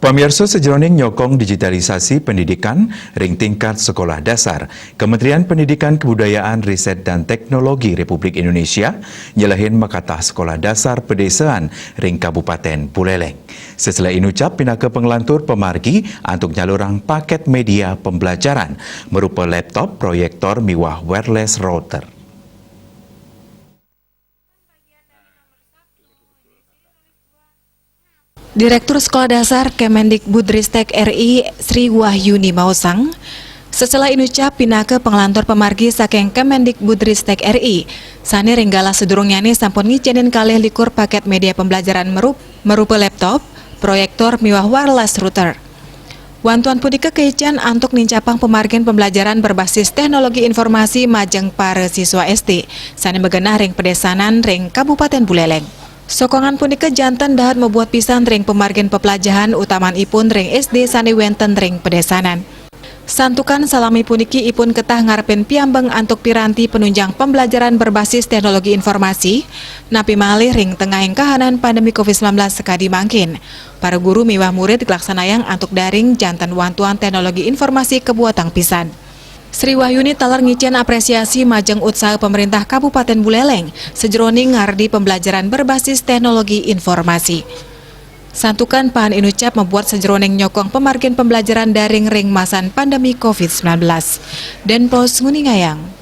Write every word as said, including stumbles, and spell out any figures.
Pamirsa, sajeroning nyokong digitalisasi pendidikan ring tingkat sekolah dasar, Kementerian Pendidikan, Kebudayaan, Riset, dan Teknologi Republik Indonesia nyelehin makatah sekolah dasar pedesaan ring Kabupaten Buleleng. Seseleh inucap pinaka panglantur pamargi antuk nyalurang paket media pembelajaran marupa laptop, proyektor, miwah wireless router. Direktur Sekolah Dasar Kemendikbudristek R I, Sri Wahyuni maosang, seseleh inucap pinaka panglantur pamargi saking Kemendikbudristek R I, sane ring galah sadurungnyane sampun ngicenin kalih likur paket media pembelajaran marup-, marupa laptop, proyektor, miwah wireless router. Wantuan punika kaicen antuk nincapang pamargin pembelajaran berbasis teknologi informasi majeng para siswa S D sane magenah ring pedesanan ring Kabupaten Buleleng. Sokongan punika janten dahat mabuat pisan ring pamargin peplajahan utaman ipun ring S D sane wenten ring pedesanan. Santukan salami puniki ipun ketah ngarepin piambeng antuk piranti penunjang pembelajaran berbasis teknologi informasi, napi malih ring tengahing kahanan pandemi covid sembilan belas sakadi mangkin. Para guru miwah murid nglaksanayang antuk daring janten wantuan teknologi informasi kabuatang pisan. Sri Wahyuni taler ngicen apresiasi majeng utsaha pemerintah Kabupaten Buleleng sajeroning ngardi pembelajaran berbasis teknologi informasi. Santukan paan inucap mabuat sajeroning nyokong pamargin pembelajaran daring ring masan pandemi covid sembilan belas. Denpos nguningayang.